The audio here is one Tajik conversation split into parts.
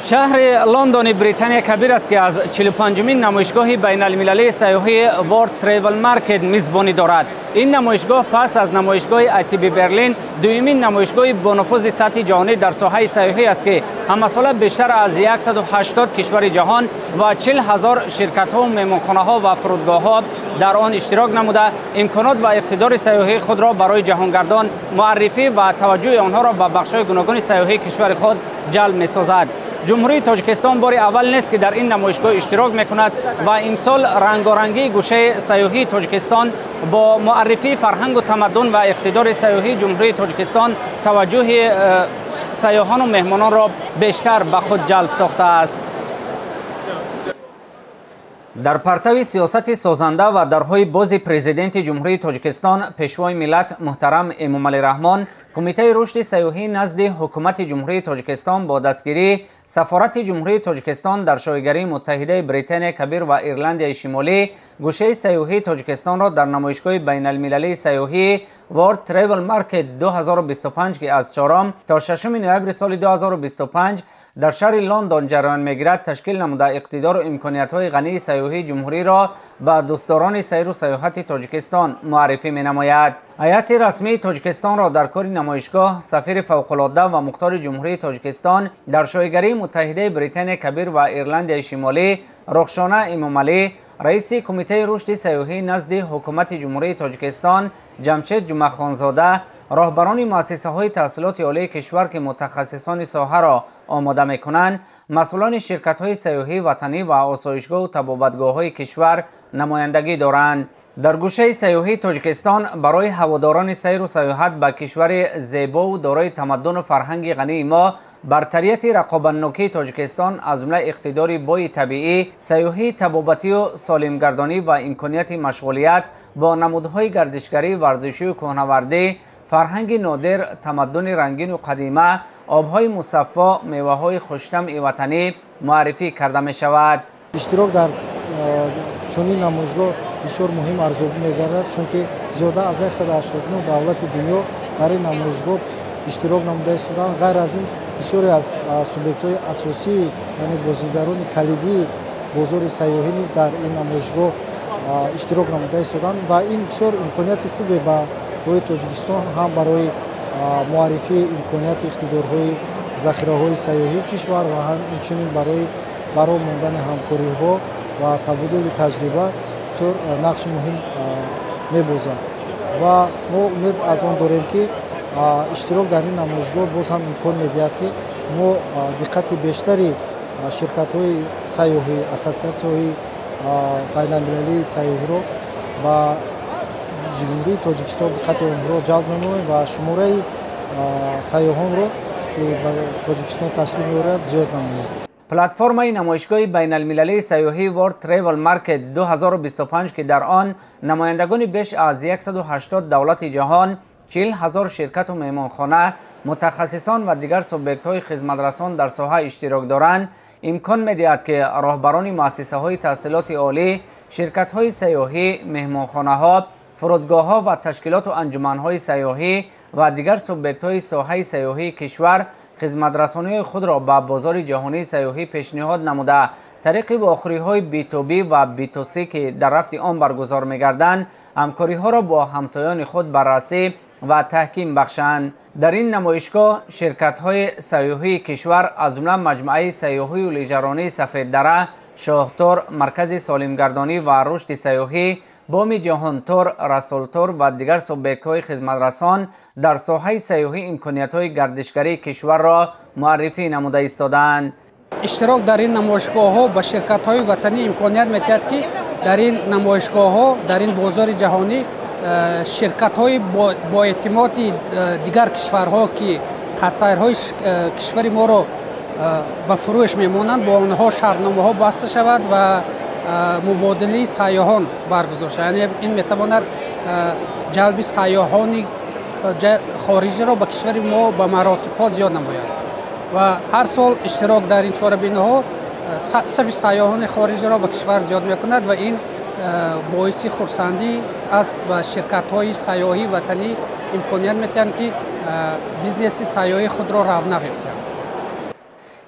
Шаҳри Лондони Британия Кабир аст, ки аз 45-умин намоишгоҳи байналмилалии сайёҳии World Travel Market мизбонӣ дорад. Ин намоишгоҳ пас аз намоишгоҳи ITB Берлин дуюмин намоишгоҳи бонуфузи сатҳи ҷаҳонӣ дар соҳаи сайёҳӣ аст, ки ҳамасола бештар аз 180 кишвари ҷаҳон ва 40 ҳазор ширкатҳо, меҳмонхонаҳо ва фурудгоҳҳо дар он иштирок намуда, имконот ва иқтидори сайёҳии худро барои ҷаҳонгардон муаррифӣ ва таваҷҷӯҳи онҳоро ба бахшҳои гуногуни сайёҳии кишвари худ ҷалб месозад. Ҷумҳурии Тоҷикистон бори аввал нест, ки дар ин намоишгоҳ иштирок мекунад ва имсол рангорангии гӯшаи сайёҳии Тоҷикистон бо муаррифии фарҳангу тамаддун ва иқтидори сайёҳии Ҷумҳурии Тоҷикистон таваҷҷӯҳи сайёҳону меҳмононро бештар ба худ ҷалб сохтааст. Дар партави сиёсати созанда ва дарҳои бози Президенти Ҷумҳурии Тоҷикистон, Пешвои миллат муҳтарам Эмомалӣ Раҳмон, Кумитаи рушди сайёҳӣ назди Ҳукумати Ҷумҳурии Тоҷикистон бо дастгирии Сафорати Ҷумҳурии Тоҷикистон дар Шоҳигарии Муттаҳидаи Британия Кабир ва Ирландияи Шимолӣ гӯшаи сайёҳии Тоҷикистонро дар намоишгоҳи байналмилалии сайёҳии World Travel Market 2025, ки аз 4 то 6 ноябри соли 2025 дар шаҳри Лондон ҷараён мегирад, ташкил намуда, иқтидору имкониятҳои ғании сайёҳии ҷумҳуриро ба дӯстдорони сайру сайёҳати Тоҷикистон муаррифӣ менамояд. Ҳайати расмии Тоҷикистонро дар кори намоишгоҳ сафири фавқулодда ва мухтори Ҷумҳурии Тоҷикистон дар Шоҳигарии Муттаҳидаи Британия Кабир ва Ирландияи Шимолӣ Рухшона Эмомалӣ, раиси Кумитаи рушди сайёҳӣ назди Ҳукумати Ҷумҳурии Тоҷикистон Ҷамшед Ҷумъахонзода, роҳбарони муассисаҳои таҳсилоти олии кишвар, ки мутахассисони соҳаро омода мекунанд, масъулони ширкатҳои сайёҳии ватанӣ ва осоишгоҳу табобатгоҳҳои кишвар намояндагӣ доранд. Дар гӯшаи сайёҳии Тоҷикистон барои ҳаводорони сайру сайёҳат ба кишвари зебову дорои тамаддуну фарҳанги ғании мо бартарияти рақобатнокии Тоҷикистон, аз ҷумла иқтидори бои табиӣ, сайёҳии табобатию солимгардонӣ ва имконияти машғулият бо намудҳои гардишгарӣ, варзишию кӯҳнавардӣ, фарҳанги нодир, тамаддуни рангину қадима, обҳои мусаффо, меваҳои хуштамъи ватанӣ муаррифӣ карда мешавад. Иштирок дар чунин намоишгоҳ бисёр муҳим арзёбӣ мегардад, чунки зиёда аз 189 давлати дунё дар ин намоишгоҳ иштирок намуда истоданд. Ғайр аз ин, бисёре аз субъектҳои асосӣ, яъне бозигарони калидии бозори сайёҳӣ низ дар ин намоишгоҳ иштирок намуда истоданд ва ин бисёр имконияти хубе барои Тоҷикистон ҳам барои муаррифии имконияту иқтидорҳои захираҳои сайёҳии кишвар ва ҳам инчунин барои бароҳ мондани ҳамкориҳо ва табодули таҷриба бисёр нақши муҳим мебозад. Ва мо умед аз он дорем, ки иштирок дар ин намоишгоҳ боз ҳам имкон медиҳад, ки мо диққати бештари ширкатҳои сайёҳӣ, ассотсиатсияҳои байналмилалии сайёҳиро ба Ҷумҳурии Тоҷикистон диққати онҳоро ҷалб намоем ва шумораи сайёҳонро, ки ба Тоҷикистон ташриф меоранд, зиёд намоем. Платформаи намоишгоҳи байналмилалии сайёҳии World Travel Market 2025, ки дар он намояндагони беш аз 180 давлати ҷаҳон, 40 ҳазор ширкату меҳмонхона, мутахассисон ва дигар субъектҳои хизматрасон дар соҳа иштирок доранд, имкон медиҳад, ки роҳбарони муассисаҳои таҳсилоти олӣ, ширкатҳои сайёҳӣ, меҳмонхонаҳо, фурудгоҳҳо ва ташкилоту анҷуманҳои сайёҳӣ ва дигар субъектҳои соҳаи сайёҳии кишвар хизматрасониҳои худро ба бозори ҷаҳонии сайёҳӣ пешниҳод намуда, тариқи вохӯриҳои B2B ва B2C, ки дар рафти он баргузор мегарданд, ҳамкориҳоро бо ҳамтоёни худ баррасӣ ва таҳким бахшанд. Дар ин намоишгоҳ ширкатҳои сайёҳии кишвар, аз ҷумла маҷмӯаи сайёҳию лижаронии Сафеддара, Шоҳтур, Маркази солимгардонӣ ва рушди сайёҳӣ, Боми Ҷаҳонтур, Расултур ва дигар субъектҳои хизматрасон дар соҳаи сайёҳӣ имкониятҳои гардишгарии кишварро муаррифӣ намуда истодаанд. Иштирок дар ин намоишгоҳҳо ба ширкатҳои ватанӣ имконият медиҳад, ки дар ин намоишгоҳҳо, дар ин бозори ҷаҳонӣ ширкатҳои боэътимоди дигар кишварҳо, ки хатсайрҳои кишвари моро ба фурӯш мемонанд, бо онҳо шартномаҳо баста шавад ва мубодилаи сайёҳон баргузор шавад. Яъне ин метавонад ҷалби сайёҳони хориҷиро ба кишвари мо ба маротибҳо зиёд намояд ва ҳар сол иштирок дар ин чорабиниҳо сафи сайёҳони хориҷиро ба кишвар зиёд мекунад ва ин боиси хурсандӣ аст ва ширкатҳои сайёҳии ватанӣ имконият медиҳанд, ки бизнеси сайёҳии худро равнақ ёбанд.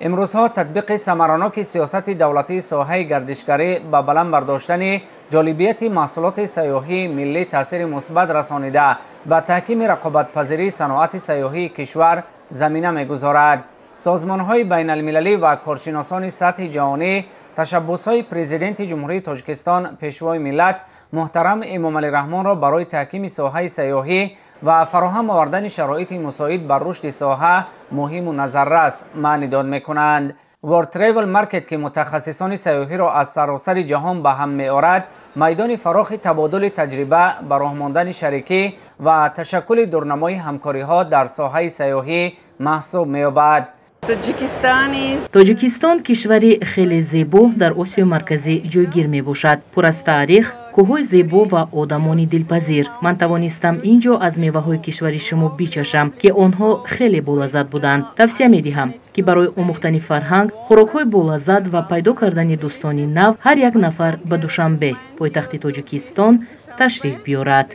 Имрӯзҳо татбиқи самараноки сиёсати давлатии соҳаи гардишгарӣ ба баланд бардоштани ҷолибияти маҳсулоти сайёҳии миллӣ таъсири мусбат расонида, ба таҳкими рақобатпазирии саноати сайёҳии кишвар замина мегузорад. Созмонҳои байналмилалӣ ва коршиносони сатҳи ҷаҳонӣ ташаббусҳои Президенти Ҷумҳурии Тоҷикистон, Пешвои миллат муҳтарам Эмомалӣ Раҳмонро барои таҳкими соҳаи сайёҳӣ ва фароҳам овардани шароити мусоид бар рушди соҳа муҳиму назаррас маънидод мекунанд. World Travel Market, ки мутахассисони сайёҳиро аз саросари ҷаҳон ба ҳам меорад, майдони фарохи табодули таҷриба, ба роҳ мондани шарикӣ ва ташаккули дурнамои ҳамкориҳо дар соҳаи сайёҳӣ маҳсуб меёбад. Тоҷикистон кишвари хеле зебо дар Осиёи Марказӣ ҷойгир мебошад. Пур аз таърих, кӯҳҳои зебо ва одамони дилпазир. Ман тавонистам ин ҷо аз меваҳои кишвари шумо бичашам, ки онҳо хеле болаззат буданд. Тавсия медиҳам, ки барои омӯхтани фарҳанг, хӯрокҳои болаззат ва пайдо кардани дӯстони нав ҳар як нафар ба Душанбе, пойтахти Тоҷикистон, ташриф биёрад.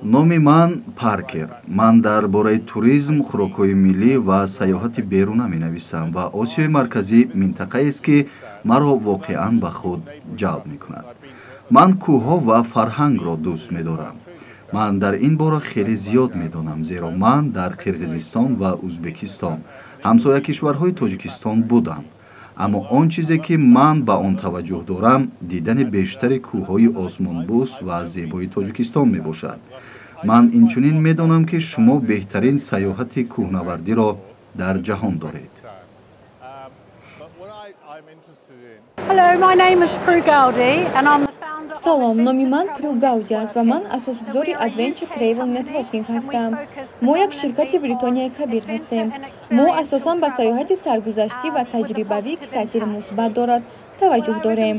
Номи ман Паркер. Ман дар бораи туризм, хӯрокҳои миллӣ ва сайёҳати беруна менависам ва Осиёи Марказӣ минтақаест, ки маро воқеан ба худ ҷалб мекунад. Ман кӯҳҳо ва фарҳангро дӯст медорам. Ман дар ин бора хеле зиёд медонам, зеро ман дар Қирғизистон ва Ӯзбекистон, ҳамсоя кишварҳои Тоҷикистон, будам. Аммо он чизе, ки ман ба он таваҷҷӯҳ дорам, дидани бештари кӯҳҳои осмонбӯс ва зебои Тоҷикистон мебошад. Ман инчунин медонам, ки шумо беҳтарин сайёҳати кӯҳнавардиро дар ҷаҳон доред. Салом, номи ман Прю Гауди аст ва ман асосгузори Adventure Travel Networking ҳастам. Мо як ширкати Бритонияи Кабир ҳастем. Мо асосан ба сайёҳати саргузаштӣ ва таҷрибавӣ, ки таъсири мусбат дорад, таваҷҷӯҳ дорем.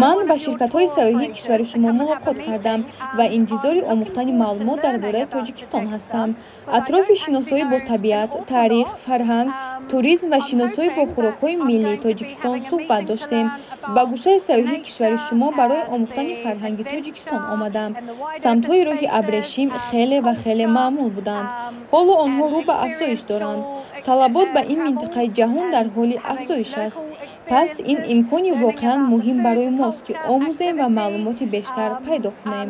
Ман ба ширкатҳои сайёҳии кишвари шумо мулоқот кардам ва интизори омӯхтани маълумот дар бораи Тоҷикистон ҳастам. Атрофи шиносоӣ бо табиат, таърих, фарҳанг, туризм ва шиносоӣ бо хӯрокҳои миллии Тоҷикистон суҳбат доштем. Ба гӯшаи сайёҳии кишвари шумо барои омӯхтани фарҳанги Тоҷикистон омадам. Самтҳои роҳи абрешим хеле ва хеле маъмул буданд. Ҳоло онҳо рӯ ба афзоиш доранд. Талабот ба ин минтақаи ҷаҳон дар ҳоли афзоиш аст. Пас ин имкони воқеан муҳим барои мост, ки омӯзем ва маълумоти бештар пайдо кунем.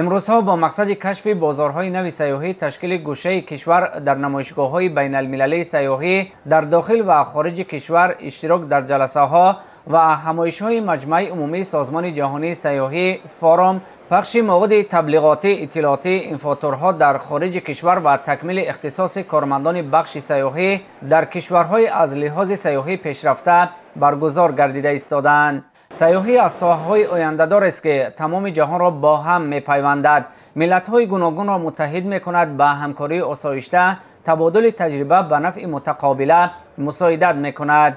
Имрӯзҳо бо мақсади кашфи бозорҳои нави сайёҳӣ, ташкили гӯшаи кишвар дар намоишгоҳҳои байналмилалии сайёҳӣ дар дохил ва хориҷи кишвар, иштирок дар ҷаласаҳо ва ҳамоишҳои Маҷмаи умумии Созмони ҷаҳонии сайёҳӣ, форум, пахши маводи таблиғотӣ, иттилоотӣ, инфотурҳо дар хориҷи кишвар ва такмили ихтисоси кормандони бахши сайёҳӣ дар кишварҳои аз лиҳози сайёҳӣ пешрафта баргузор гардида истодаанд. Сайёҳӣ аз соҳаҳои ояндадорест, ки тамоми ҷаҳонро бо ҳам мепайвандад, миллатҳои гуногунро муттаҳид мекунад, ба ҳамкории осоишта, табодули таҷриба ба нафъи мутақобила мусоидат мекунад.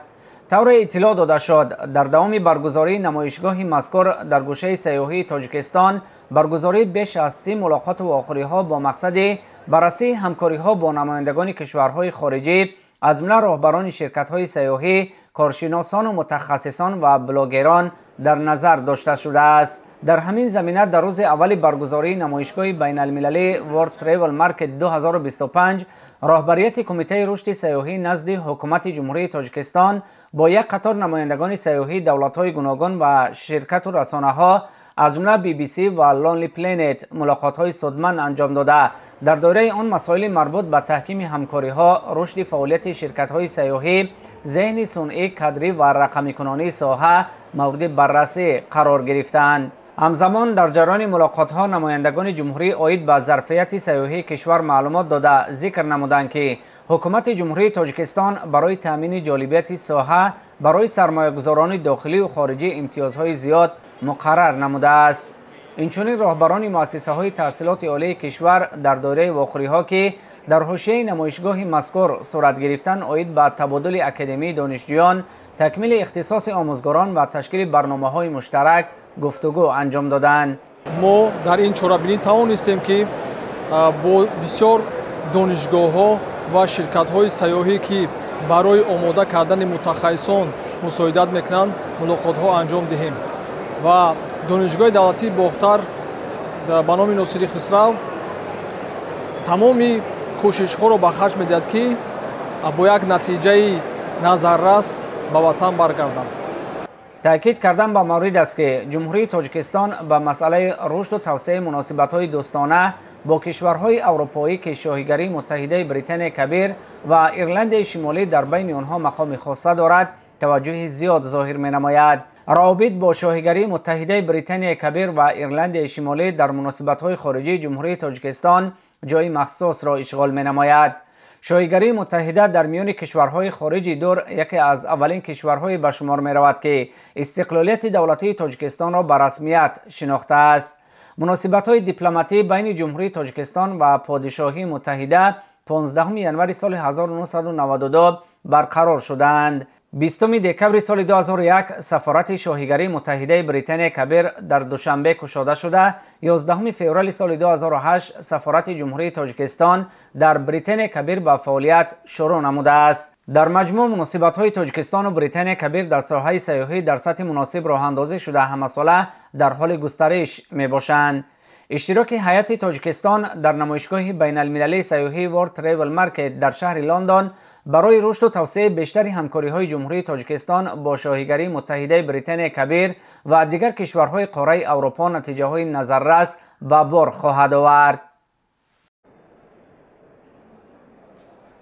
Тавре иттилоъ дода шуд, дар давоми баргузории намоишгоҳи мазкур дар гӯшаи сайёҳии Тоҷикистон баргузории беш аз 30 мулоқоту вохӯриҳо бо мақсади баррасии ҳамкориҳо бо намояндагони кишварҳои хориҷӣ, аз ҷумла роҳбарони ширкатҳои сайёҳӣ, коршиносону мутахассисон ва блогерон дар назар дошта шудааст. Дар ҳамин замина дар рӯзи аввали баргузории намоишгоҳи байналмилалии World Travel Market 2025 роҳбарияти Кумитаи рушди сайёҳӣ назди Ҳукумати Ҷумҳурии Тоҷикистон бо як қатор намояндагони сайёҳии давлатҳои гуногун ва ширкату расонаҳо, аз ҷумла BBC ва Lonely Planet, мулоқотҳои судманд анҷом дода, дар доираи он масоили марбут ба таҳкими ҳамкориҳо, рушди фаъолияти ширкатҳои сайёҳӣ, зеҳни сунъӣ, кадрӣ ва рақамикунонии соҳа мавриди баррасӣ қарор гирифтаанд. Ҳамзамон дар ҷараёни мулоқотҳо намояндагони ҷумҳурӣ оид ба зарфияти сайёҳии кишвар маълумот дода, зикр намуданд, ки Ҳукумати Ҷумҳурии Тоҷикистон барои таъмини ҷолибияти соҳа барои сармоягузорони дохилию хориҷӣ имтиёзҳои зиёд муқаррар намудааст. Инчунин роҳбарони муассисаҳои таҳсилоти олии кишвар дар доираи вохӯриҳо, ки дар ҳошияи намоишгоҳи мазкур сурат гирифтан, оид ба табодули академии донишҷӯён, такмили ихтисоси омӯзгорон ва ташкили барномаҳои муштарак гуфтугӯ анҷом доданд. Мо дар ин чорабинӣ тавонистем, ки бо бисёр донишгоҳҳо ва ширкатҳои сайёҳӣ, ки барои омода кардани мутахассисон мусоидат мекунанд, мулоқотҳо анҷом диҳем. Ва Донишгоҳи давлатии Бохтар ба номи Носири Хисрав тамоми кӯшишҳоро ба харҷ медиҳад, ки Бо як натиҷаи назаррас ба ватан баргардад. Таъкид кардан ба маврид аст, ки Ҷумҳурии Тоҷикистон ба масъалаи рушду тавсеаи муносибатҳои дӯстона бо кишварҳои аврупоӣ, ки Шоҳигарии Муттаҳидаи Британияи Кабир ва Ирландияи Шимолӣ дар байни онҳо мақоми хоса дорад, таваҷҷӯҳи зиёд зоҳир менамояд. Равобит бо Шоҳигарии Муттаҳидаи Британияи Кабир ва Ирландияи Шимолӣ дар муносибатҳои хориҷии Ҷумҳурии Тоҷикистон ҷои махсусро ишғол менамояд. Шоҳигарии Муттаҳида дар миёни кишварҳои хориҷи дур яке аз аввалин кишварҳое ба шумор меравад, ки истиқлолияти давлатии Тоҷикистонро ба расмият шинохтааст. Муносибатҳои дипломатӣ байни Ҷумҳурии Тоҷикистон ва Подишоҳии Муттаҳида 15 январи соли 1992 барқарор шуданд. 20 декабри соли 2001 сафорати Шоҳигарии Муттаҳидаи Британияи Кабир дар Душанбе кушода шуда, 11 феврали соли 2008 сафорати Ҷумҳурии Тоҷикистон дар Британияи Кабир ба фаъолият шурӯъ намудааст. Дар маҷмӯъ, муносибатҳои Тоҷикистону Британияи Кабир дар соҳаи сайёҳӣ дар сатҳи муносиб роҳандозӣ шуда, ҳамасола дар ҳоли густариш мебошанд. Иштироки ҳайати Тоҷикистон дар намоишгоҳи байналмилалии сайёҳии World Travel Market дар шаҳри Лондон барои рушду тавсеаи бештари ҳамкориҳои Ҷумҳурии Тоҷикистон бо Шоҳигарии Муттаҳидаи Британияи Кабир ва дигар кишварҳои қораи Аврупо натиҷаҳои назаррас ба бор хоҳад овард.